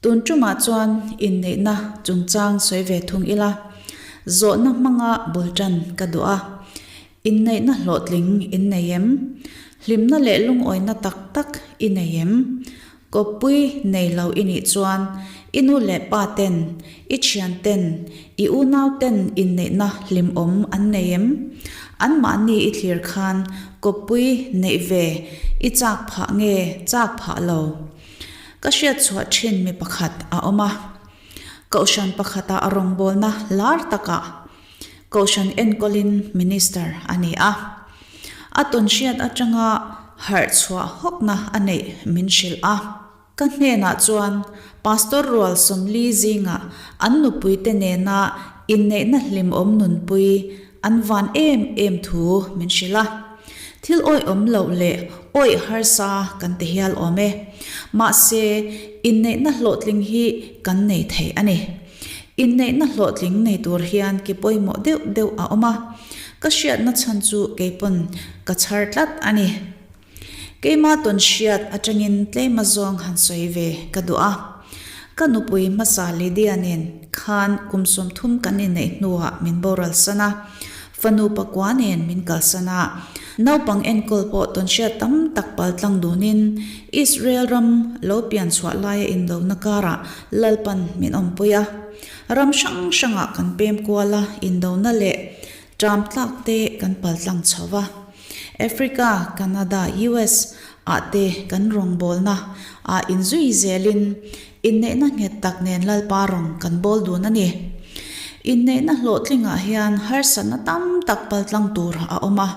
Tun tumah chuan inneihna chungchang sawi ve thung ila, zawhna hmanga bul tan ka duh a. Inneihna hlawhtling in nei em? Hlimna leh lungawina tak tak i nei em? Kawppui nei lo i nih chuan i nu leh pa ten, i thian ten, i unau ten inneihna hlimawm an nei em? Anmahni i thlir khan kawppui neih ve i chak phah nge chak phah lo? Ka hriat chhuah thin mi pakhat a awm a. Kohhran pakhata a rawngbawlna lar takah Kohhran enkawlin Minister a ni a. A tawnhriat atanga harh chhuah hawkna a neih min hrilh a. Ka hnenah chuan Pastor rual 40 zingah an nupuite nena inneihna hlimawm nunpui an van em em thu min hrilh a. Thil awihawm loh leh awih harsa kan ti hial awm e. Mahse, inneihna hlawhtling hi kan nei thei a ni. Inneihna hlawhtling nei tur hian ki pawimawh deuh deuh a awm a, ka hriatna chhan chu keipawn ka chhar tlat a ni. Keima tawn hriat atangin tlema zawng han sawi ve ka duh a. Ka nupui hmasa Lydia nen khan kum 30 kan inneih hnuah min boral san a, fanu pakua nen min kalsan a. Naupang enkawl pawh tawn hriat tam tak paltlang dunin Israel ram lo pian chhuah laia indona karah Lalpan min awmpui a. Ram hrang hrangah kan pem kual a, indona leh ṭam tlak te kan paltlang chho va. Africa, Canada, US ah te kan rawngbawlna ah inzui zelin inneihna nghet tak nen Lalpa rawn kan bawl dun a ni. Inneihna hlawhtlingah hian harsatna tam tak paltlang tur a awm a.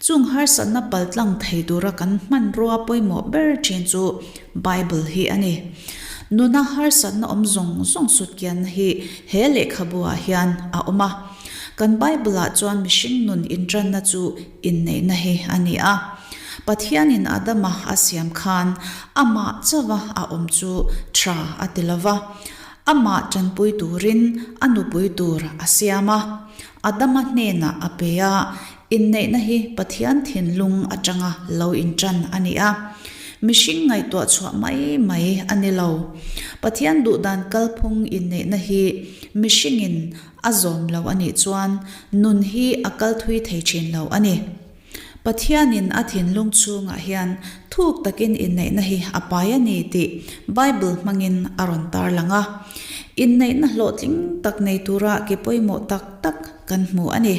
Chung harsatna paltlang thei tura kan hmanrua pawimawh ber thin chu Bible hi a ni. Nuna harsatna awm zawng zawng sutkianna hi he lehkhabu ah hian a awm a. Kan Bible-ah chuan mihring nun inṭanna chu inneihna hi a ni a. Pathianin Adama a siam khan amah chauha a awm chu ṭha a ti lo va, amah ṭanpui turin a nupui tur a siam a. Adama hnenah a pe a, inneihna hi Pathian thinlung aṭanga lo inṭan a ni a. Mihring ngaihtuah chhuah mai mai a ni lo. Pathian duhdan kalphung inneihna hi mihringin A zawm lo a nih chuan nun hi a kal thui thei thin lo a ni. Pathianin a thinlung chhungah hian thuk takin inneihna hi a pai a ni tih Bible hmangin a rawn tarlang a. Inneihna hlawhtling tak nei tura ke pawimawh tak tak kan hmu a ni.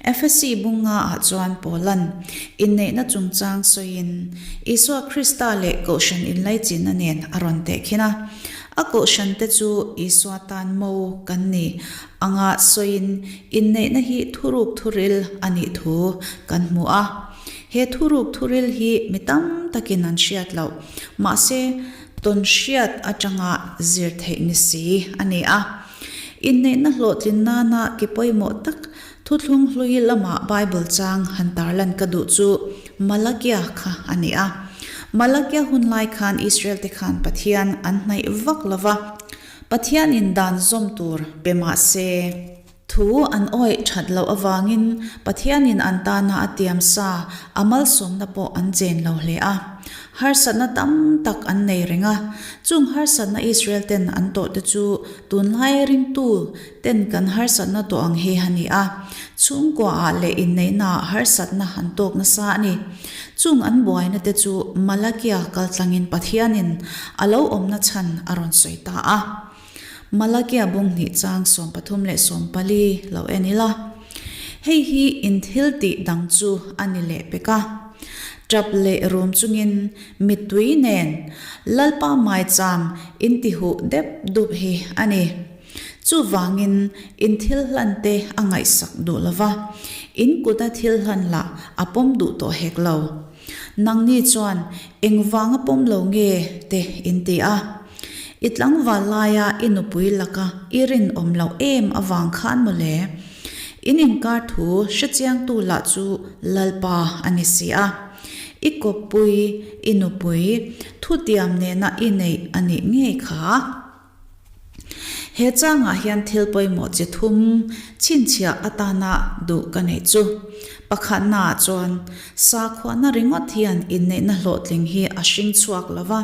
Efesi bunga ah chuan Paula'n inneihna chungchang sawiin Isua Krista leh Kohhran inlaichinna nen a rawn tehkhin a. A Kohhrante chu Isua tan mo kan ni anga sawiin inneihna hi thuruk thuril a nih thu kan hmu a. He thuruk thuril hi mi tam takin an hriat loh, mahse tawn hriat atanga zir theih ni si a ni a. Inneihna hlawhtlin nana ke pawimawh tak thuthlung hlui lama Bible chang han tarlan ka duh chu Malakia kha a ni a. Malakia hun lai khan Israel te khan Pathian an hnaih vak lo va, Pathianin dan zawm tur pe mah se, Thu an awih that loh avangin Pathianin an tana a tiam sa a malsawmna pawh an chen lo hle a. Harsatna tam tak an nei reng a. Chung harsatna Israel ten an tawh te chu tunlai ringtu ten kan harsatna tawh ang hi a ni a. Chhungkuaah leh inneihnaah harsatna an tawk nasa a ni. Chung an buaina te chu Malakia kaltlangin Pathianin a lo awmna chhan a rawn sawi ta a. Malakia bung hnih chang 34 lo en ila. Hei hi in thil tih dang chu a ni leh pek a. Tap leh rum chungin mittui nen Lalpa maicham in ti huh dep dup hi a ni. Chuvangin in thil hlan te a ngaihsak duh lo va, in kuta thil hlan lah a pawm duh tawh hek lo. Nangni chuan engvanga pawm lo nge te in ti a. I tlangval laia i nupui laka i rinawm loh em avang khan mawle. In inkar thu hrechiangtu lah chu Lalpa a ni si a. I kawppui, i nupui, thutiam nena i neih a nih ngei kha. He changah hian thil pawimawh chi thum chhinchhiah atana duh ka neih chu. Pakhatnaah chuan, sakhuana ringawt hian inneihna hlawhtling hi a hring chhuak lo va.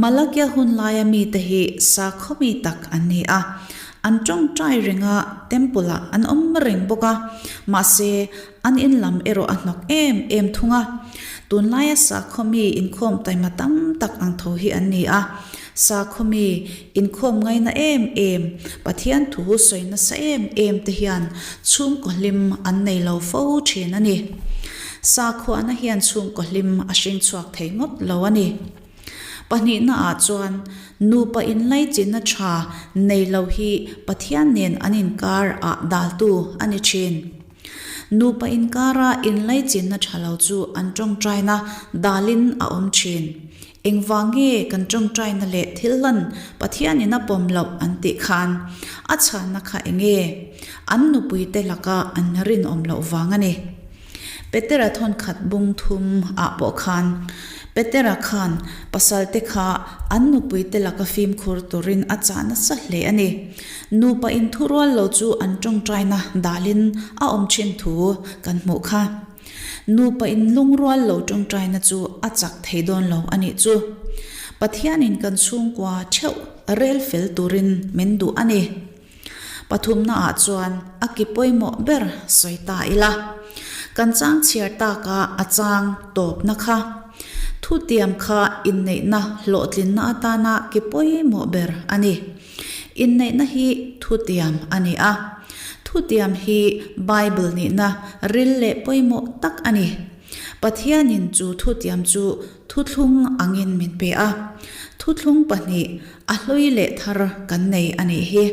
Malakia hun laia mite hi sakhaw mi tak an ni a, an tawngtai reng a, temple-ah an awm reng bawk a, mahse, an in lam erawh a hnawk em em thung a. Tunlaia sakhaw mi inkhawm taima tam tak ang tho hi an ni a, sakhaw mi inkhawm ngaina em em, Pathian thu sawi nasa em em te hian chhungkaw hlim an nei lo fo thin a ni. Sakhuana hian chhungkaw hlim a hring chhuak thei ngawt lo a ni. Pahnihna ah chuan nupa inlaichinna tha nei lo hi Pathian nen an inkar ah daltu a ni thin. Nupa inkara inlaichinna tha lo chu an tawngtaina dalin a awm thin. Engvang nge kan tawngtaina leh thil hlan Pathianin a pawm loh an tih khan a chhanna kha enge? An nupuite laka an rinawm loh vang a ni. Petera thawnkhat bung thum ah pawh khan Petera khan pasalte kha an nupuite laka fimkhur turin a chah nasa hle a ni. Nupa inthurual lo chu an tawngtaina dalin a awm thin thu kan hmuh kha. Nupa inlungrual lo tawngtaina chu a chak thei dawn lo a nih chu. Pathianin kan chhungkua theuh rel fel turin min duh a ni. Pathumnaah chuan a ki pawimawh ber sawi ta ila. Kan chang chhiar taka a chang tawpna kha. Thutiam kha inneihna hlawhtlinna atana ki pawimawh ber a ni. Inneihna hi thutiam a ni a. Thutiam hi Bible nihna ril leh pawimawh tak a ni. Pathianin chu thutiam chu thuthlung angin min pe a. Thuthlung pahnih A hlui leh thar kan nei a nih hi.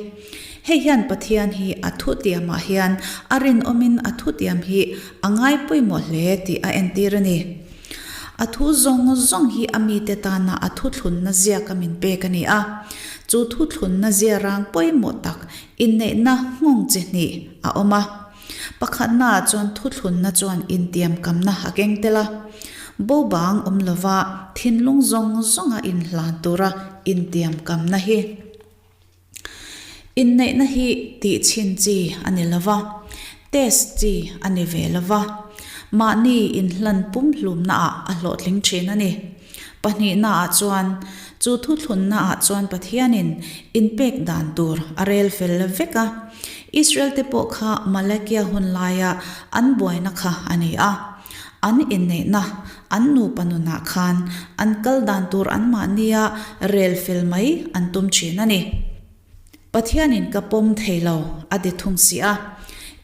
Hei hian Pathian hi a thutiamah hian a rinawmin a thutiam hi a ngai pawimawh hle tih a entir a ni. A thu zawng zawng hi a mite tana a thuthlunna ziaka min pek a ni a. Chu thuthlunna zia rang pawimawh tak inneihna nghawng chi hnih a awm a. Pakhatnaah chuan thuthlunna chuan intiamkamna a keng tel a, bobang awm lova thinlung zawng zawnga inhlan tura intiamkamna hi. Inneihna hi tihchhin chi a ni lova, test chi a ni ve lova, mahni inhlan pumhlumnaah a hlawhtling thin a ni. Pahnihnaah chuan, chu thuthlunnaah chuan Pathianin inpek dan tur a rel fel vek a. Israel-te pawh kha Malakia hun laia an buaina kha a ni a. An inneihna, an nupa nunah khan an kal dan tur anmahnia rel fel mai an tum thin a ni. Pathianin ka pawm thei lo, a ti thung si a.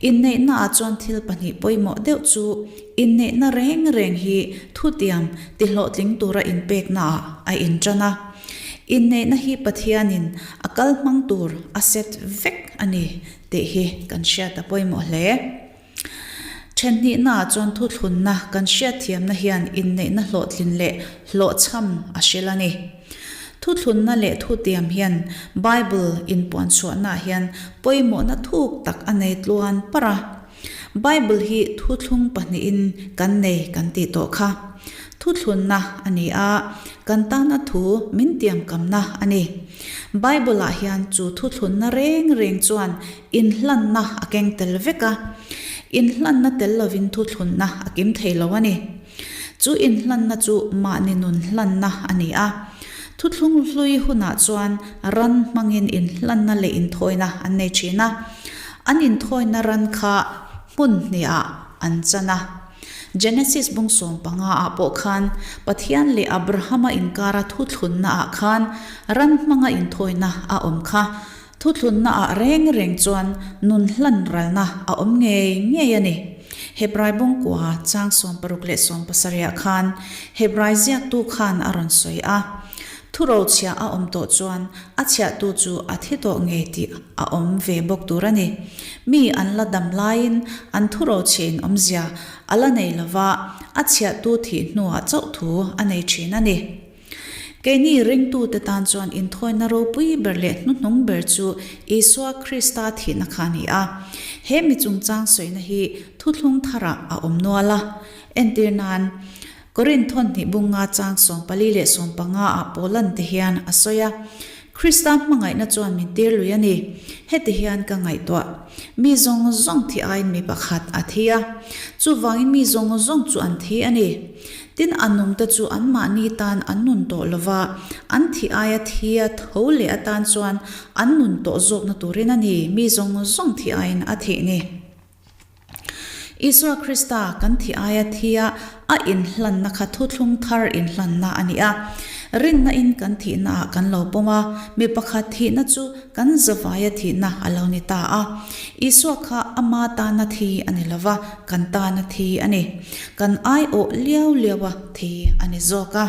Inneihnaah chuan thil pahnih pawimawh deuh chu inneihna reng reng hi thutiam tihlawhtling tura inpeknaah a intan a. Inneihna hi Pathianin a kal hmang tur a set vek a ni tih hi kan hriat a pawimawh hle. Thenhnihnaah chuan thuthlunna kan hriatthiamna hian inneihna hlawhtlin leh hlawhchham a hril a ni. Thuthlunna leh thutiam hian Bible inpuanchhuahnaah hian pawimawhna thuk tak a nei tluan parh a. Bible hi thuthlung pahnihin kan nei kan tih tawh kha. Thuthlunna a ni a, kan tana thu min tiamkamna a ni. Bible-ah hian chu thuthlunna reng reng chuan Inhlanna a keng tel vek a, inhlanna tel lovin thuthlunna a kim thei lo a ni. Chu inhlanna chu mahni nun hlanna a ni a. Thuthlung hlui hunah chuan ran hmangin inhlanna leh inthawina an nei thin a. An inthawina ran kha hmun hnihah an chan a. Genesis bung 15 ah pawh khan Pathian leh Abrahama inkara thuthlunna ah khan ran hmanga inthawina a awm kha. Thuthlunnaah reng reng chuan nun hlan ralna a awm ngei ngei a ni. Hebrai bawngkua chang 60 leh 70 ah khan Hebrai ziaktu khan a rawn sawi a, Thurochhiah a awm tawh chuan a chhiahtu chu a thi tawh ngei tih a awm ve bawk tur a ni. Mi an la dam laiin an thurochhiahin awmzia a la nei lova, a chhiahtu thih hnuah chauh thu a nei thin a ni. Keini ringtute tan chuan inthawina ropui ber leh hnuhnung ber chu Isua Krista thihna kha a ni a. He mi chungchang sawina hi thuthlung tharah a awm nual a. Entir nan, Korinth thawnhnih bunga chang 14 leh 15 ah Paulan te hian a sawi a, Krista hmangaihna chuan min tir lui a ni. Heti hian ka ngaihtuah. Mi zawng zawng thi aiin mi pakhat a thi a. Chuvangin mi zawng zawng chu an thi a ni. Tin, a nungte chu anmahni tan an nun tawh lo va, an thih aia thia tho leh atan chuan an nun tawh zawkna turin a ni, mi zawng zawng thih aiin a thih ni. Isua Krista kan thih aia thia a inhlanna kha thuthlung thar inhlanna a ni a. Rinna in kan thihna ah kan lo pawm a, mi pakhat thihna chu kan zavaia thihna a lo ni ta a. Isua kha ama tana thi a ni lova, kan tana thi a ni. Kan aiawh liau liaua thi a ni zawk a.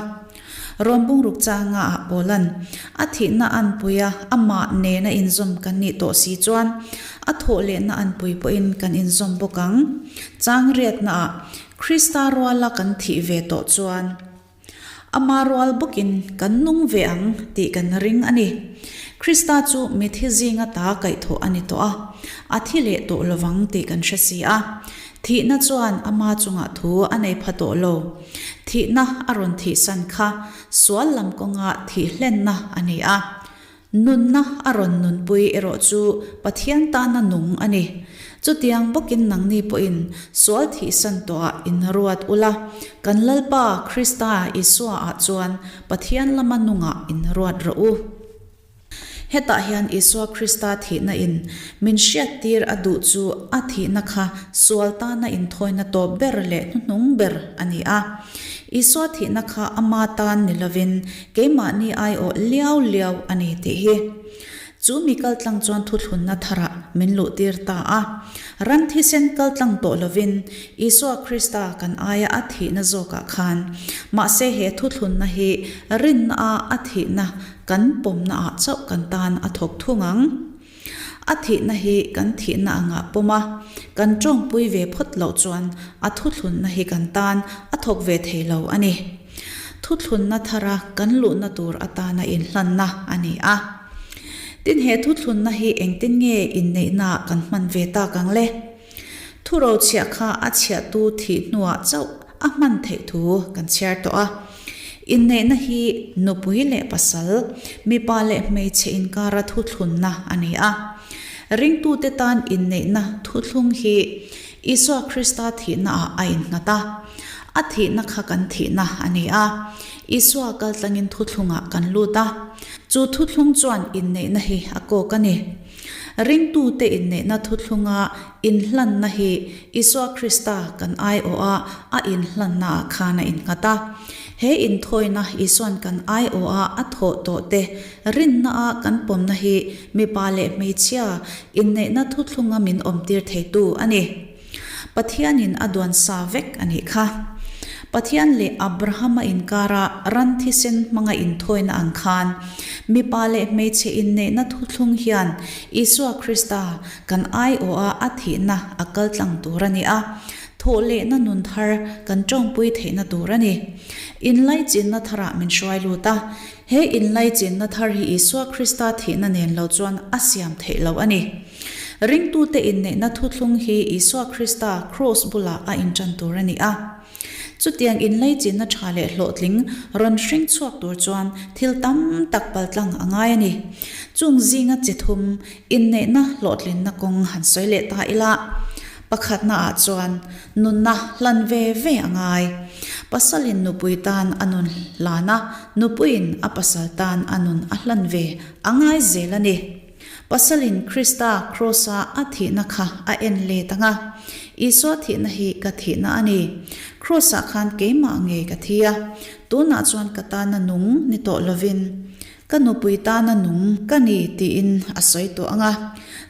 Rawn bungruk changa ah Paula'n a thihna anpui a, amah nena inzawm kan nih tawh si chuan a thawh lehna anpui pawhin kan inzawm bawk ang. Chang riatna ah Krista ruala kan thih ve tawh chuan ama rual bawkin kan nung ve ang tih kan ring a ni. Krista chu mithi zinga ta kaihthawh a ni tawh a, a thi leh tawh lovang tih kan hre si a. Thihna chuan ama chungah thu a nei pha tawh lo. Thihna a rawn thihsan kha sual lam kawnga thih hlenna a ni a. Nunna a rawn nunpui erawh chu Pathian tana nung a ni. Chutiang bawkin nangni pawhin sual thihsan tawhah inruat ula, kan Lalpa Krista Isuaah chuan Pathian lama nungah inruat rawh u. Hetah hian Isua Krista thihna in min hriattir a duh chu a thihna kha sual tana inthawina tawp ber leh hnuhnung ber a ni a. Isua thihna kha ama tan ni lovin keimahni aiawh liau liau a ni tih hi. Chu mi kaltlang chuan thuthlunna tharah min luhtir ta a. Ran thisen kaltlang tawh lovin Isua Krista kan aia a thihna zawkah khan mahse he thuthlunna hi rinna a a thihna Kan pawmna ah chauh kan tan a thawk thung ang. A thihna hi kan thihna angah pawm a, kan tawngpui ve phawt loh chuan a thuthlunna hi kan tan a thawk ve thei lo a ni. Thuthlunna thara kan luhna tur atana inhlanna a ni a. Tin he thuthlunna hi engtin nge inneihnaah kan hman ve tak ang le? Thurochhiah kha a chhiahtu thih hnuah chauh a hman theih thu kan chhiar tawh a. Inneihna hi nupui leh pasal, mipa leh hmeichhe inkara thuthlunna a ni a. Ringtute tan inneihna thuthlung hi Isua Krista thihnaah a innghat a. A thihna kha kan thihna a ni a. Isua kaltlangin thuthlungah kan lut a. Chu thuthlung chuan inneihna hi a kawk a ni. Ringtute inneihna thuthlunga inhlanna hi Isua Krista kan aiawha a inhlannaah khan a innghat a. He inthawina Isua'n kan aiawha a thawh tawhte rinnaa kan pawmna hi mipa leh hmeichhia inneihna thuthlunga min awmtir theitu a ni. Pathianin a duan sa vek a nih kha. Pathian leh Abrahama inkara ran thisen hmanga inthawina ang khan, mipa leh hmeichhe inneihna thuthlung hian Isua Krista kan aiawha a thihna a kal tlang tur a ni a, thawhlehna nun thar kan tawngpui theihna tur a ni. Inlaichinna tharah min hruai lut a, he inlaichinna thar hi Isua Krista thihna nen lo chuan a siam theih loh a ni. Ringtute inneihna thuthlung hi Isua Krista Kraws bulah a inṭan tur a ni a. Chutiang inleichinna ṭha leh hlawhtling rawn hring chhuak tur chuan thil tam tak paltlang a ngai a ni. Chung zinga chi thum inneihna hlawhtlinna kawng han sawi leh ta ila, pakhatnaah chuan nunna hlan ve ve a ngai. Pasalin nupui tan a nun hlan a, nupuiin a pasal tan a nun a hlan ve a ngai zel a ni. Pasalin Krista Kraws-a a thihna kha a en let ang a, Isua thihna hi ka thihna a ni. Kraws-ah khan keimah ngei ka thi a, tunah chuan ka tana nung ni tawh lovin, ka nupui tana nung ka ni tiin a sawi tawh ang a.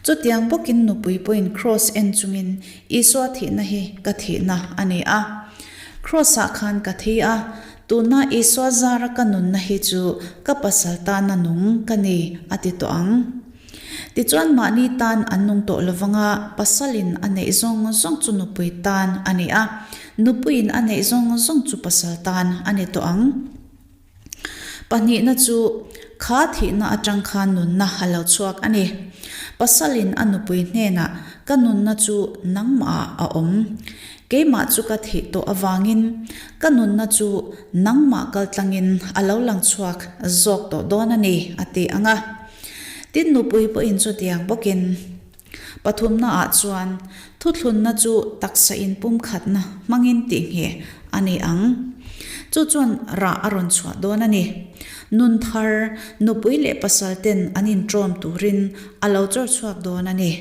Chutiang bawkin nupui pawhin Kraws en chungin Isua thihna hi ka thihna a ni a. Kraws-ah khan ka thi a, Tuna Isua zara ka nunna hi chu ka pasal tana nung ka ni, a ti tawh ang. Tichuan mahni tan an nung tawh lovang a, pasalin a neih zawng zawng chu nupui tan a ni a, nupuiin a neih zawng zawng chu pasal tan a ni tawh ang. Pahnihna chu kha thihna atang khan nunna a lo chhuak a ni. Pasalin a nupui hnenah ka nunna chu nangmahah a awm. Keimah chu ka thih tawh avangin ka nunna chu nangmah kaltlangin a lo lang chhuak zawk tawh dawn a ni, a ti ang a. Tin, nupui pawhin chutiang bawkin pathumnaah chuan thuthlunna chu taksa inpumkhatna hmangin tihngheh a ni ang. Chu chuan rah a rawn chhuah dawn a ni. Nun thar, nupui leh pasal ten an inṭawm turin a lo chawr chhuak dawn a ni.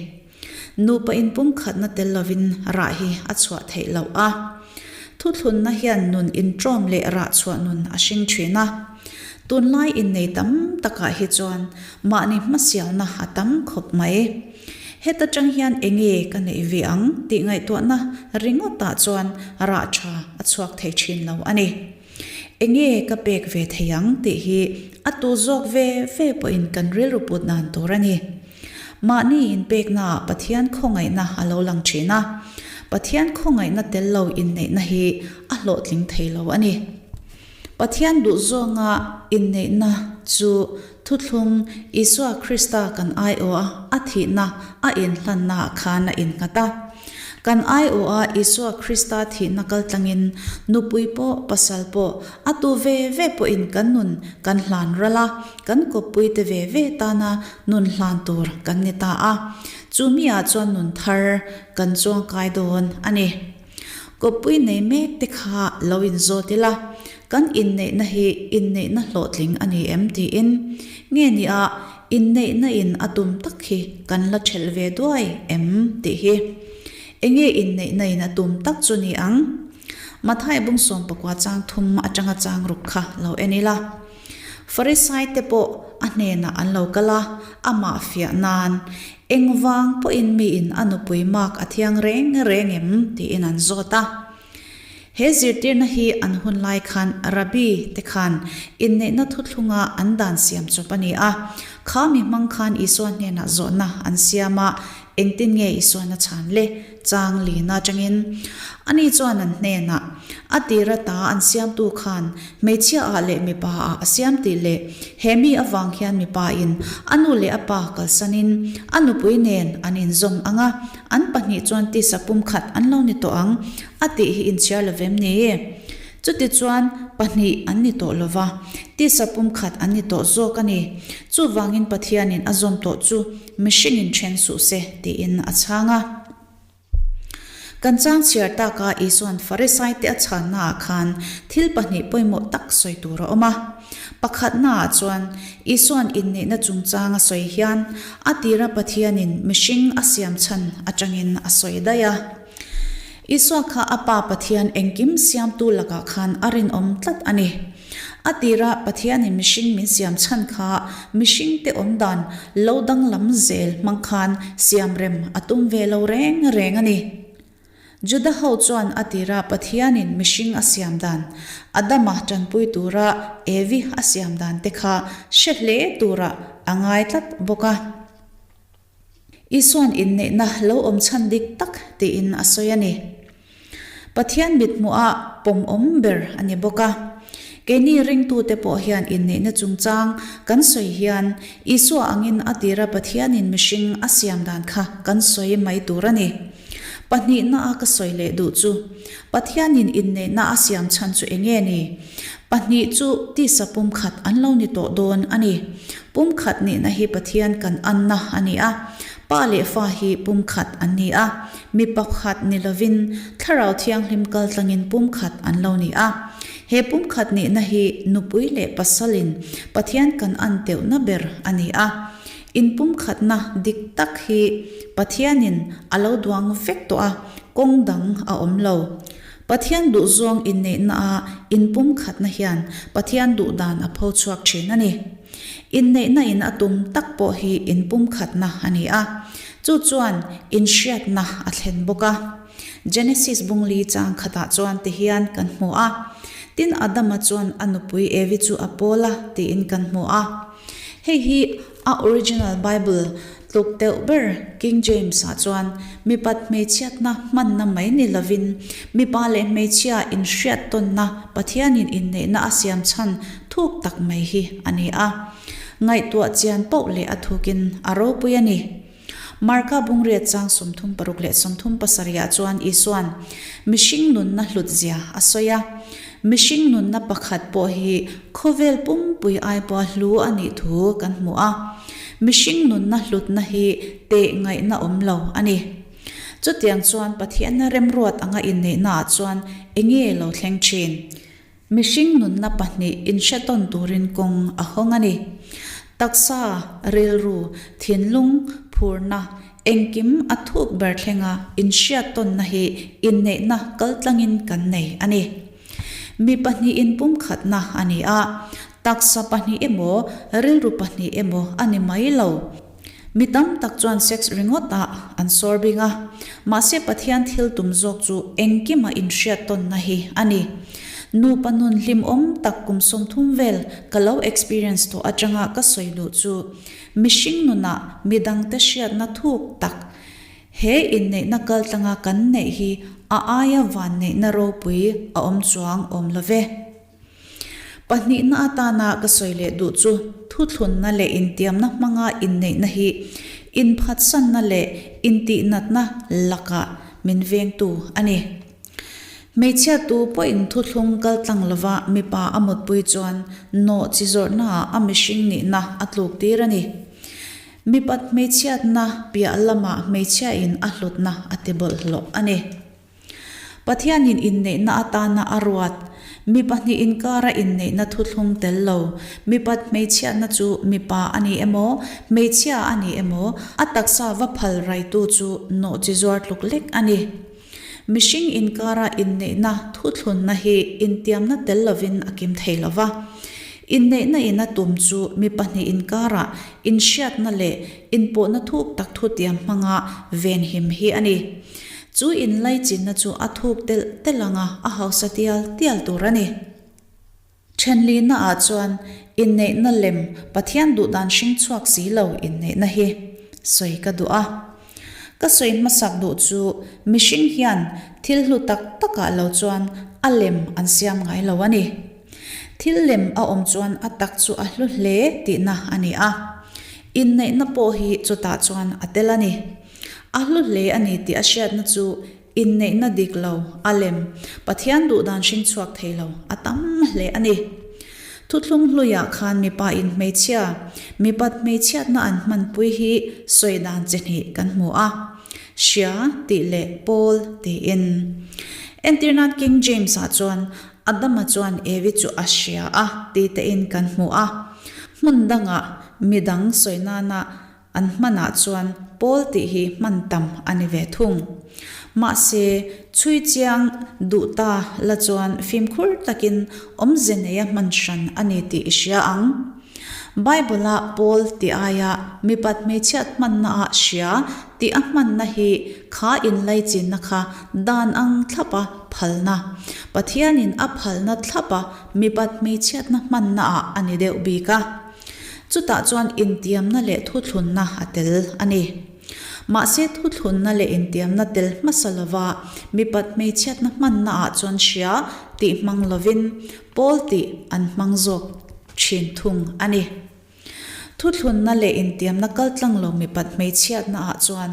Nupa inpumkhatna tel lovin rah hi a chhuah theih loh a. Thuthlunna hian nun inṭawm leh rah chhuah nun a hring ṭhin a. Tunlai innei tam takah hi chuan mahni hmasialna a tam khawp mai. Heta ṭang hian enge ka neih ve ang tih ngaihtuahna ringawtah chuan rah ṭha a chhuak thei ṭhin lo a ni. Enge ka pek ve thei ang tih hi a tu zawk ve ve pawhin kan rilru put dan tur a ni. Mahni inpeknaah Pathian khawngaihna a lo lang thin a, Pathian khawngaihna tel lo inneihna hi a hlawhtling thei lo a ni. Pathian duhzawnga inneihna chu thuthlung Isua Krista kan aiawha a thihna a inhlannaah khan a innghat a. Kan aiawha Isua Krista thihna kaltlangin nupui pawh pasal pawh a tu ve ve pawhin kan nun kan hlan ral a, kan kawppuite ve ve tana nun hlan tur kan ni ta a, chu miah chuan nun thar kan chuangkai dawn a ni. Kawppui nei mek te kha lo inzawt ila, kan inneihna hi inneihna hlawhtling a ni em tiin, nge nia inneihna in a tum tak hi kan la ṭhelh ve duai em tih hi. Enge inneihna in a tum tak chu ni ang? Mathai bung 14 chang thum aṭanga chang ruk kha lo en ila. Farisai te pawh a hnenah an lo kal a, amah fiah nan, Engvang pawhin miin a nupui mak a thiang reng reng em? tiin an zawt a. He zirtirna hi an hun lai khan Rabbi te khan inneihna thuthlunga an dan siam chawp a ni a. Kha mi hmang khan Isua hnenah zawhna an siam a, engtin nge Isuan a chhan le? Chang lina atangin ani chuan an hnenah, A tir ata an siamtu khan hmeichhia ah leh mipa ah a siam tih leh he mi avang hian mipa in a nu leh a pa kalsanin a nupui nen an inzawm ang a, an pahnih chuan tisa pumkhat an lo ni tawh ang a tih hi inchhiar lo vem ni? Chutichuan pahnih an ni tawh lova, tisa pumkhat an ni tawh zawk a ni. Chuvangin Pathianin a zawm tawh chu Mihringin then suh se, tiin a chhang a. Kan chang chhiar taka Isua'n Farisaite a chhannaah khan thil pahnih pawimawh tak sawi tur a awm a. Pakhatnaah chuan, Isua'n inneihna chungchang a sawi hian a tira Pathianin mihring a siam chhan atangin a sawi daih a. Isua kha a Pa Pathian engkim siamtu lakah khan a rinawm tlat a ni. A tira Pathianin mihring min siam chhan kha mihringte awmdan lo danglam zel hmang khan siamrem a tum ve lo reng reng a ni. Juda ho chuan a tira Pathianin mihring a siam dan, Adama tanpui tura Evi a siam dan te kha hre hle turah a ngai tlat bawk a. Isua'n inneihna lo awm chhan dik tak tiin a sawi a ni. Pathian mithmuhah pawmawm ber a ni bawk a. Keini ringtute pawh hian inneihna chungchang kan sawi hian Isua angin a tira Pathianin mihring a siam dan kha kan sawi mai tur a ni. Pahnihna a ka sawi leh duh chu, Pathianin inneihna a siam chhan chu enge ni? Pahnih chu tisa pumkhat an lo ni tawh dawn a ni. Pumkhat nihna hi Pathian kan anna a ni a, Pa leh Fa hi pumkhat an ni a, mi pakhat ni lovin Thlarau Thianghlim kaltlangin pumkhat an lo ni a. He pumkhat nihna hi nupui leh pasalin Pathian kan an teuhna ber a ni a. Inpumkhatna dik tak hi Pathianin a lo duang vek tawh a, kawng dang a awm lo. Pathian duhzawng inneihnaah inpumkhatna hian Pathian duhdan a pho chhuak thin a ni. Inneihna in a tum tak pawh hi inpumkhatna a ni a, chu chuan inhriatna a thlen bawk a. Genesis bungli chang khatah chuan ti hian kan hmu a, Tin Adama chuan a nupui Evi chu a pawl a tiin kan hmu a. Hei hi a original Bible tluk deuh ber King James-ah chuan mipat hmeichhiatna hmanna mai ni lovin mipa leh hmeichhia inhriat tawnna Pathianin inneihna a siam chhan thuk tak mai hi a ni a. Ngaihtuah chian poh leh a thukin a ropui a ni. Marka bungriat chang 36 leh 37 ah chuan Isua'n mihring nunna hlutzia a sawi a. Mihring nunna pakhat pawh hi khawvel pumpui ai pawha hlu a nih thu kan hmu a. Mihring nunna hlutna hi teh ngaihna awm lo a ni. Chutiang chuan Pathianna remruat anga inneihnaah chuan enge lo thleng thin? Mihring nunna pahnih inhretawn turin kawng a hawng a ni. Taksa, rilru, thinlung, phurna, engkim a thuk ber thlenga inhriattawnna hi inneihna kaltlangin kan nei a ni. Mi pahnih inpumkhatna a ni a, taksa pahnih emaw, rilru pahnih emaw a ni mai lo. Mi tam tak chuan sex ringawt ah an sawr bing a, mahse Pathian thil tum zawk chu engkima inhriat tawnna hi a ni. Nupa nun hlimawm tak kum 30 vel ka lo experience tawh atanga ka sawi duh chu mihring nunah midangte hriatna thuk tak he inneihna kaltlanga kan neih hi a aia vanneihna ropui a awm chuang awm lo ve. Pahnihna atana ka sawi leh duh chu thuthlunna leh intiamna hmanga inneihna hi inphatsanna leh intihnatna lakah min vengtu a ni. Hmeichhia tu pawhin thuthlung kaltlang lova mipa a mutpui chuan nawh chi zawrhnaah a mihring nihna a tluktir a ni. Mipat hmeichhiatna piah lamah hmeichhiain a hlutna a ti bawlhhlawh a ni. Pathianin inneihna atana a ruat, mi pahnih inkara inneihna thuthlung tel lo, mipat hmeichhiatna chu mipa a ni emaw, hmeichhia a ni emaw, a taksa va phal raitu chu nawh chi zuar tluk lek a ni. Mihring inkara inneihna thuthlunna hi intiamna tel lovin a kim thei lo va. Inneihna in a tum chu mi pahnih inkara inhriatna leh inpawhna thuk tak thutiam hmanga venhim hi a ni. Chu inlaichinna chu a thuk telh telh ang a, a hausa tial tial tur a ni. Thenlihna ah chuan inneihna lem Pathian duhdan hring chhuak si lo inneihna hi sawi ka duh a. Ka sawi hmasak duh chu mihring hian thil hlu tak takah lo chuan a lem an siam ngai lo a ni. Thil lem a awm chuan a tak chu a hlu hle tihna a ni a. Inneihna pawh hi chutah chuan a tel a ni. A hlu hle a ni tih a hriatna chu inneihna dik lo, a lem, Pathian duhdan hring chhuak thei lo a tam hle a ni. Thuthlung hluiah khan mipa in hmeichhia, mipat hmeichhiatna an hmanpui hi sawi dan chi hnih kan hmu a, hria tih leh pawl tiin. Entirnan King James-ah chuan Adama chuan Evi chu a hria a ti tein kan hmu a, hmun dangah midang sawi nana An hmanah chuan pawl tih hi hman tam a ni ve thung. Mahse, chhui chiang duh ta la chuan fimkhur takin awmze neia hman hran a ni tih i hria ang. Bible-a pawl tih aia mipat hmeichhiat hmannaah hria tih a hmanna hi kha inlaichinna kha dan ang thlapa phalna, Pathianin a phalna thlapa mipat hmeichhiatna hmannaah a ni deuh bik a. Chutah chuan intiamna leh thuthlunna a tel a ni. Mahse thuthlunna leh intiamna tel hmasa lova mipat hmeichhiatna hmannaah chuan hria tih hmang lovin pawl tih an hmang zawk thin thung a ni. Thuthlunna leh intiamna kaltlang lo mipat hmeichhiatnaah chuan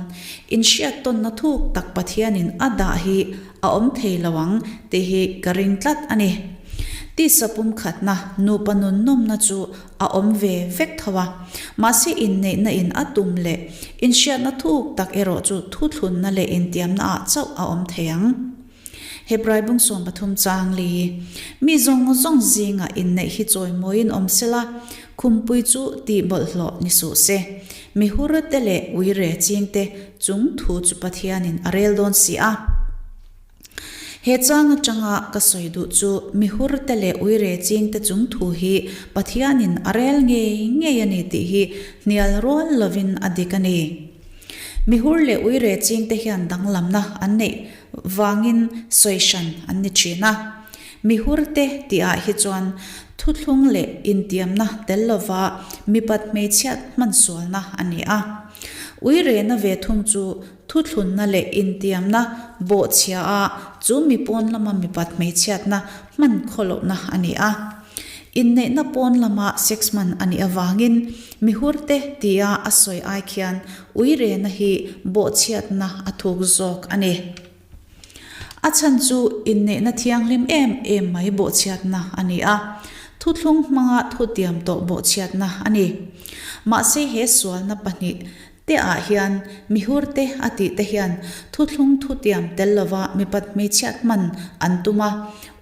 inhriattawnna thuk tak Pathianin a dah hi A awm thei lo ang tih hi ka ring tlat a ni. Tisa pumkhatna nupa nun nawmna chu a awm ve vek tho a, mahse inneihna in a tum leh inhriatna thuk tak erawh chu thuthlunna leh intiamna ah chauh a awm thei ang. Hebrai bung 13 chang li, Mi zawng zawng zingah inneih hi chawimawiin awm sela, khumpui chu tih bawlhhlawh ni suh se. Mi hur te leh uire ching te chung thu chu Pathianin a rel dawn si a. He chang atanga ka sawi duh chu mi hur te leh uire ching te chung thu hi Pathianin a rel ngei ngei a ni tih hi hnial rual lovin a dik a ni. Mi hur leh uire ching te hian danglamna an neih vangin sawi hran an ni thin a. Mi hurte tihah hi chuan thuthlung leh intiamna tel lova mipat hmeichhiat hmansualna a ni a. Uirena ve thung chu thuthlunna leh intiamna bawhchhia a chu mi pawn lama mipat hmeichhiatna hman khawlohna a ni a. Inneihna pawn lama sex hman a nih avangin mi hurte tia a sawi ai khian uirena hi bawhchhiatna a thuk zawk a ni. A chhan chu inneihna thianghlim em em mai bawhchhiatna a ni a, thuthlung hmanga thutiam tawh bawhchhiatna a ni. Mahse he sualna pahnih Te ah hian mihur te a tih te hian thuthlung thutiam tel lova mipat hmeichhiat hman an tum a,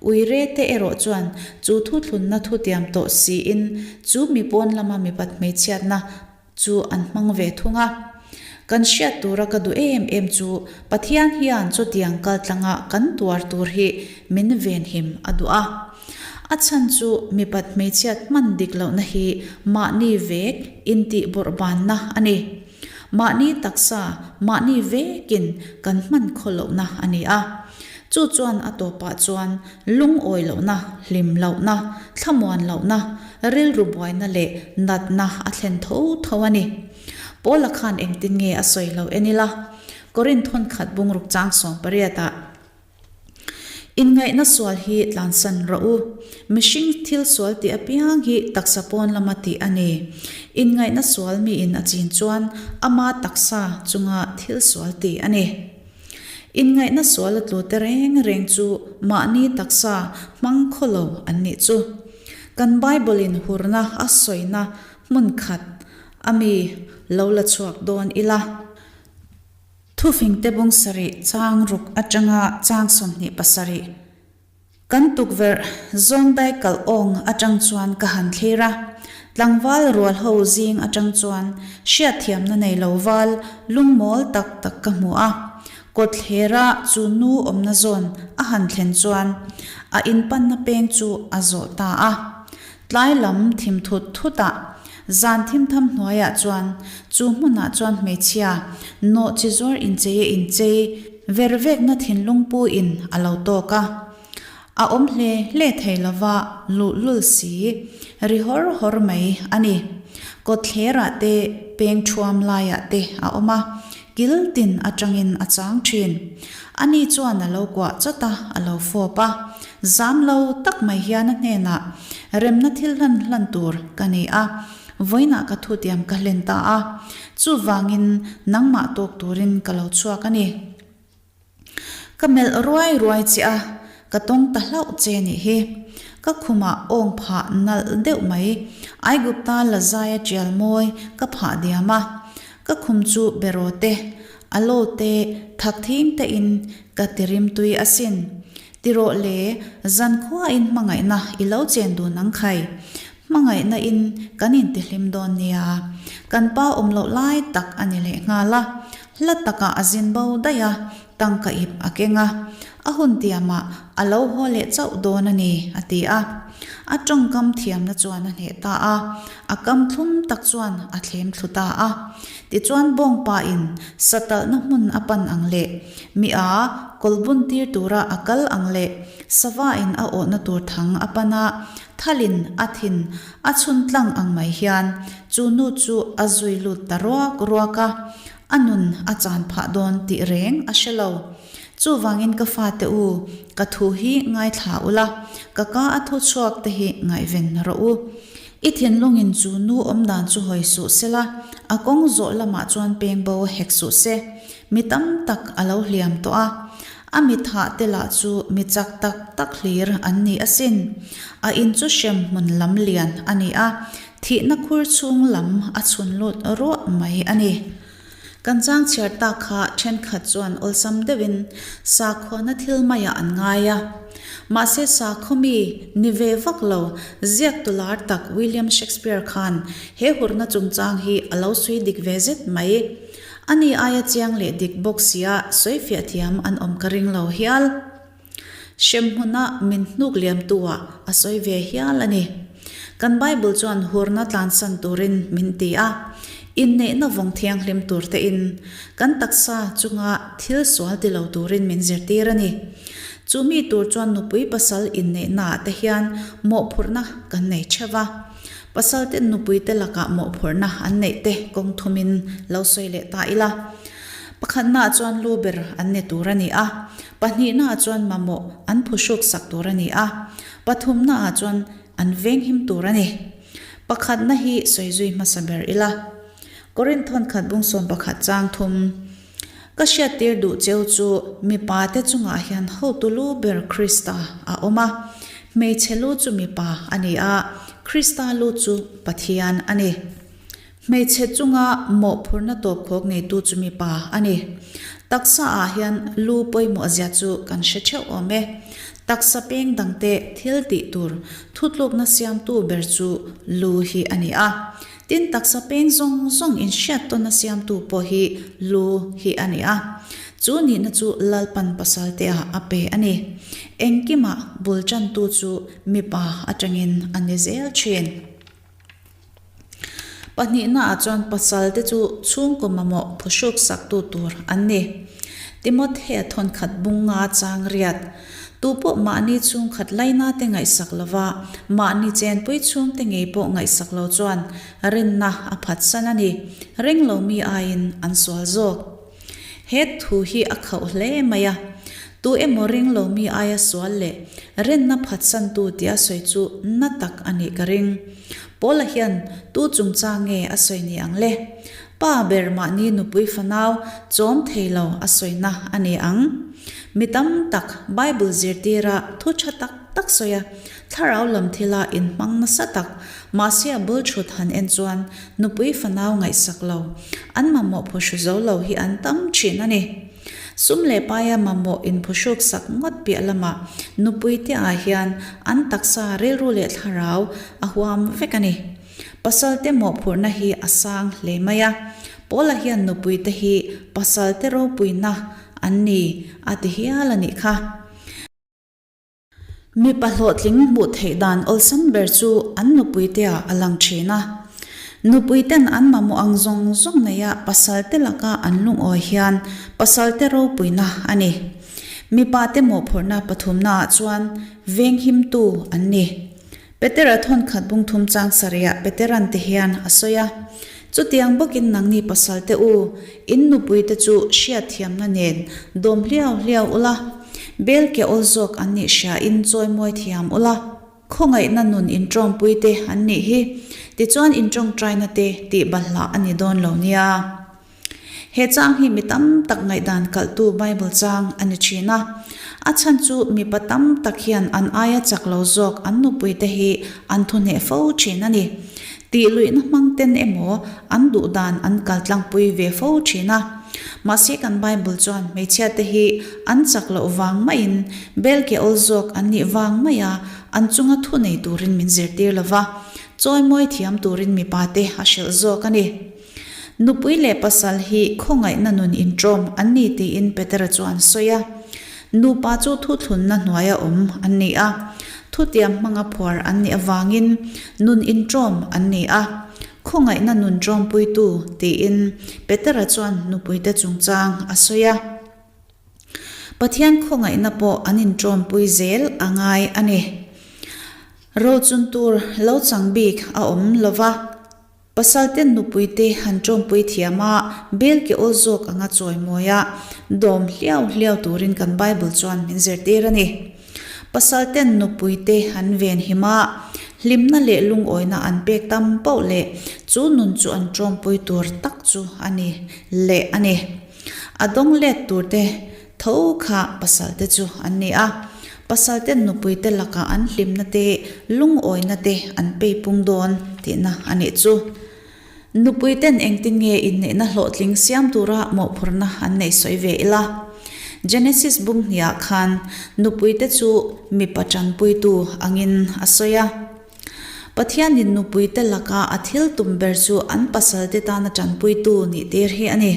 uire te erawh chuan chu thuthlunna thutiam tawh siin chu mi pawn lama mipat hmeichhiatna chu an hmang ve thung a. Kan hriat tura ka duh em em chu Pathian hian chutiang kaltlanga kan tuar tur hi min venhim a duh a. A chhan chu mipat hmeichhiat hman dik lohna hi mahni vek intih bawrhbanna a ni. Mahni taksa mahni vekin kan hman khaw lohna a ni a. Chu chuan a tawpah chuan lungawi lohna, hlim lohna, thlamuan lohna, rilru buaina leh natna a thlen tho tho a ni. Paula khan engtin nge a sawi lo en ila? Korinth thawnkhat bungruk chang sawmpariatah. Inngaihna sual hi tlansan rawh u. Mihring thil sual tih apiang hi taksa pawn lama tih a ni. Inngaihna sual miin a chin chuan ama taksa chunga thil sual tih a ni. Inngaihna sual a tlu te reng reng chu mahni taksa hmang khaw lo an nih chu. Kan Bible in hurna a sawina hmun khat a mi lo la chhuak dawn ila. Thufingte bung sarih chang ruk atanga chang 27. Kan tukverh zawngdai kalh awng atang chuan ka han thlir a, tlangval rual ho zing atang chuan hriatthiamna nei lo val lungmawl tak tak ka hmu a. Kawtthlera chu nu awmna zawn a han thlen chuan a inpanna peng chu a zawh ta a. Tlai lam thim thut thut ah zan thim tham hnuaiah chuan chu hmunah chuan hmeichhia nawh chi zuar inchei a inchei ver vekna thinlung pu in a lo tawk a. A awm hle hle thei lova luhlul si ri hawr hawr mai a ni. Kawtthlerah te peng thuam laiah te a awm a, kil tin atangin a chang thin. Ani chuan a lo kuah chawt a, a lo fawp a. Zam lo tak mai hian a hnenah, Remna thil hlan hlan tur ka ni a, vawiinah ka thutiam ka hlen ta a, chuvangin nangmah tawk turin ka lo chhuak a ni. Ka melh ruai ruai che a, ka tawng ta hlauh che nih hi. Ka khumah awng phah nalh deuh mai, Aigupta lazaia tial mawi ka phah diam a, ka khum chu beraw te, alo te, thak thing te in ka ti rimtui asin. Ti rawh le, zankhuain hmangaihna i lo chen dun ang khai. Hmangaihna in kan intihlim dawn nia. Kan pa awm loh lai tak a ni leh nghal a. Hla takah a zin bo daih a, tangka ip a keng a. A hun tiamah a lo haw leh chauh dawn a ni, a ti a. A tawngkam thiamna chuan a hneh ta a, a kam thlum tak chuan a thlem thlu ta a. Tichuan bawngpa in satalhna hmun a pan ang leh mi a kawlbun tir tura a kal ang leh sava in a awhna tur thang a pan a, thalin a thin a chhun tlang ang mai hian chu nu chu a zui lut ta ruak ruak a, a nun a chan phah dawn tih reng a hre lo. Chuvangin ka fate u, ka thu hi ngaithla ula, ka ka a thu chhuak te hi ngaihven rawh u. I thinlungin chu nu awmdan chu hawi suh sela, a kawng zawh lamah chuan peng bo hek suh se. Mi tam tak a lo hliam tawh a, a mi thah te lah chu mi chak tak tak hlir an ni asin. A in chu hrem hmun lam lian a ni a, thihna khur chhung lam a chhun lut ruah mai a ni. Kan chang chhiar tak kha thenkhat chuan awlsam deuhin sakhuana thil maiah an ngai a. Mahse sakhaw mi ni ve vak lo ziaktu lar tak William Shakespeare khan he hurna chungchang hi a lo sui dik ve zet mai. Ani aia chiang leh dik bawk sia sawifiah thiam an awm ka ring lo hial. Hremhmuna min hnuk liamtu ah a sawi ve hial a ni. Kan Bible chuan hurna tlansan turin min ti a, inneihna vawng thianghlim tur te in kan taksa chunga thil sual ti lo turin min zirtir a ni. Chu mi tur chuan nupui pasal inneihna ah te hian mawhphurhna kan nei theuh a. Pasal ten nupui te lakah mawhphurhna an neih te kawng thumin lo sawi leh ta ila. Pakhatnaah chuan lu ber an ni tur a ni a. Pahnihnaah chuan mamawh an phuhruk sak tur a ni a, pathumnaah chuan an venghim tur a ni. Pakhatna hi sawi zui hmasa ber ila. Korinth thawnkhat bung 11 chang thum, Ka hriattir duh cheu chu mipa te chungah hian hotu lu ber Krista a awm a, hmeichhe lu chu mipa a ni a, Krista lu chu Pathian a ni. Hmeichhe chunga mawhphurhna tawpkhawk neitu chu mipa a ni. Taksa ah hian lu pawimawh zia chu kan hre theuh awm e. Taksa peng dangte thil tih tur thutlukna siamtu ber chu lu hi a ni a. Tin, taksa peng zawng zawng inhriat tawnna siamtu pawh hi lu hi a ni a. Chu nihna chu Lalpan pasalteah a pe a ni. Engkimah bul tantu chu mipa atangin a ni zel thin. Pahnihnaah chuan pasalte chu chhungkaw mamawh phuhruk saktu tur an ni. Timothea thawnkhat bunga chang riat, Tupawh mahni chhungkhat lainate ngaihsak lova, mahni chenpui chhungte ngei pawh ngaihsak lo chuan rinna a phatsan a ni. Ring lo mi aiin an sual zawk. He thu hi a khauh hle mai a. Tu emaw ring lo mi aia sual leh rinna phatsantu tia sawi chu na tak a nih ka ring. Paula hian tu chungchang nge a sawi ni ang le? Pa ber mahni nupui fanau chawm thei lo a sawina a ni ang. Mi tam tak Bible zirtira thu tha tak tak sawi a, thlarau lam thila inhmang nasa tak, mahse a bul thut han en chuan Nupui fanau ngaihsak lo, an mamawh phuhru zo lo hi an tam thin a ni. Sum leh paia mamawh inphuhruk sak ngawt piah lamah nupui te ah hian an taksa rilru leh thlarau a huam vek a ni. Pasal te mawhphurhna hi a sang hle mai a, Paula hian nupui te hi pasal te ropuina an ni a ti hial a nih kha. Mipa hlawhtling hmuh theih dan awlsam ber chu an nupuiteah a lang thin a. Nupuiten an mamawh ang zawng zawng neia pasalte laka an lungawi hian pasalte ropuina a ni. Mipate mawhphurhna pathumnaah chuan venghimtu an ni. Petera thawnkhat bungthum chang sarihah Peteran ti hian a sawi a, Chutiang bawkin nangni pasalte u, in nupuite chu hriatthiamna nen dawm hliau hliau ula, bel ke awl zawk an nih hriain chawimawi thiam ula, khawngaihna nun inṭawmpuite an nih hi, tichuan inṭawngṭaina te tih balhlah a ni dawn lo nia. He chang hi mi tam tak ngaihdan kalhtu Bible chang a ni thin a. A chhan chu mipa tam tak hian an aia chak lo zawk an nupuite hi an thu hneh fo thin a ni. Tih luihna hmang ten emaw an duh dan an kal tlangpui ve fo thin a. Mahse kan Bible chuan hmeichhiate hi an chak loh vang maiin bel ke awl zawk an nih vang maia an chunga thu nei turin min zirtir lova, chawimawi thiam turin mipate a hrilh zawk a ni. Nupui leh pasal hi khawngaihna nun inṭawm an ni tiin Petera chuan sawi a. Nupa chu thuthlunna hnuaia awm an ni a, thutiam hmanga phuar an nih avangin nun inṭawm an ni a. Khawngaihna nun ṭawmpuitu tiin Petera chuan nupuite chungchang a sawi a. Pathian khawngaihna pawh an inṭawmpui zel a ngai a ni. Rochun tur lo chang bik a awm lova. Pasalten nupuite han ṭawmpui thiam a, bel ke awl zawk anga chawimawi a, dawm hliau hliau turin kan Bible chuan min zirtir a ni. Pasalten nupuite an venhim a, hlimna leh lungawina an pek tam poh leh chu nun chu an ṭawmpui tur tak chu a ni leh a ni. A dawng let turte Tho kha pasalte chu an ni a, pasalten nupuite lakah an hlimna te, lungawina te an peipung dawn tihna a nih chu. Nupuiten engtin nge inneihna hlawhtling siam tura mawhphurhna an neih sawi ve ila. Genesis bung hniah khan nupuite chu mipa tanpuitu angin a sawi a. Pathianin nupuite laka a thil tum ber chu an pasalte tana tanpuitu nih tir hi a ni.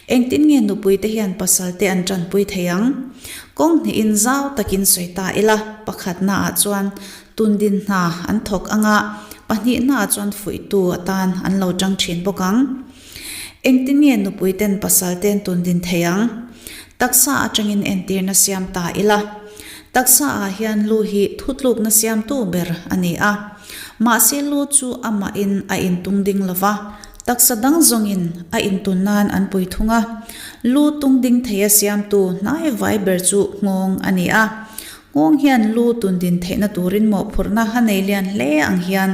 Engtin nge nupuite hian pasalte an tanpui thei ang? Kawng hnihin zau takin sawi ta ila, pakhatnaah chuan tundin hna an thawk anga, pahnihnaah chuan fuihtu atan an lo tang thin bawk ang. Engtin nge nupuiten pasalte an tundin thei ang? Taksa atangin entirna siam ta ila. Taksa ah hian lu hi thutlukna siamtu ber a ni a. Mahse lu chu amahin a intung ding lova, taksa dang zawngin a intun nan an pui thung a. Lu tung ding theia siamtu hnai vai ber chu nghawng a ni a. Nghawng hian lu tun din theihna turin mawhphurhna a nei lian hle ang hian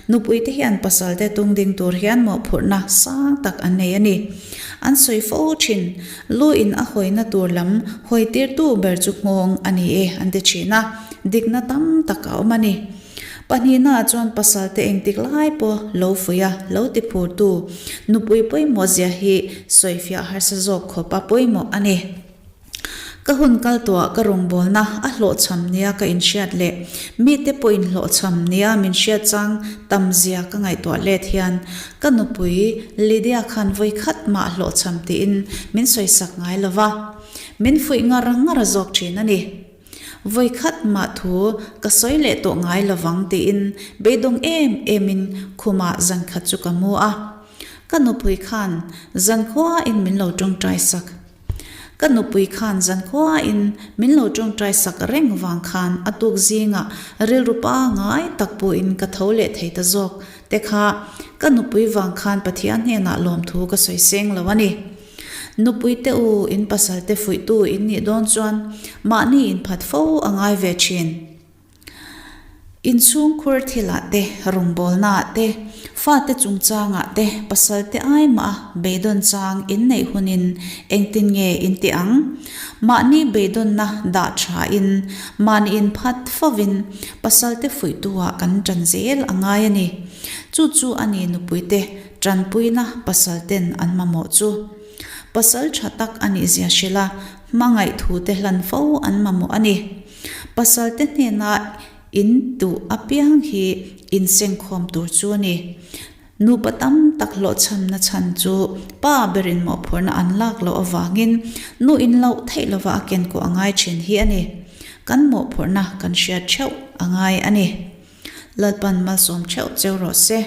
nupuite hian pasalte tung ding tur hian mawhphurhna sang tak an nei a ni. An sawi fo thin. Lu in a hawina tur lam hawi tirtu ber chu nghawng a ni e an ti thin a, dikna tam tak a awm a ni. Pahnihnaah chuan pasalte engtik lai pawh lo fuih a, lo ti phurtu nupui pawimawhzia hi sawifiah harsa zawk khawp a pawimawh a ni. Ka hun kal tuah ka rawngbawlna a hlawhchham nia ka inhriat leh mite pawhin hlawhchham nia min hriat chang tamzia ka ngaihtuah let hian ka nupui Lydia khan vawi khat mah hlawhchham tiin min sawisak ngai lo va, min fuih ngar ngar zawk thin a ni. Vawi khat mah thu ka sawi leh tawh ngai lo vang tiin beidawng em emin khumah zan khat chu ka mu a. Ka nupui khan zankhuain min lo tawngtai sak. Ka nupui khan zankhuain min lo tawngtai sak reng vang khan a tuk zingah rilru pangai tak pawhin ka tho leh thei ta zawk te kha ka nupui vang khan Pathian hnenah lawmthu ka sawi seng lo a ni. Nupui te u in pasal te fuihtu in nih dawn chuan mahni inphat fo a ngai ve thin. Inchhungkhur thilah te, rawngbawlnaah te, fate chungchangah te, pasal te ai mah a beidawn chang in neih hunin engtin nge in ti ang? Mahni beidawnna dah thain, mahni inphat fovin pasal te fuihtuah kan tan zel a ngai a ni. Chu chu a ni nupui te tanpuina pasal ten an mamawh chu. Pasal tha tak a nihzia hrilh a, hmangaih thu te hlan fo an mamawh a ni. Pasalte hnena in duh apiang hi insengkhawm tur chu a ni. Nupa tam tak hlawhchhamna chhan chu pa berin mawhphurhna an lak loh avangin nu in loh theih lova a kenkuah a ngai thin hi a ni. Kan mawhphurhna kan hriat theuh a ngai a ni. Lalpan malsawm theuh cheu rawh se.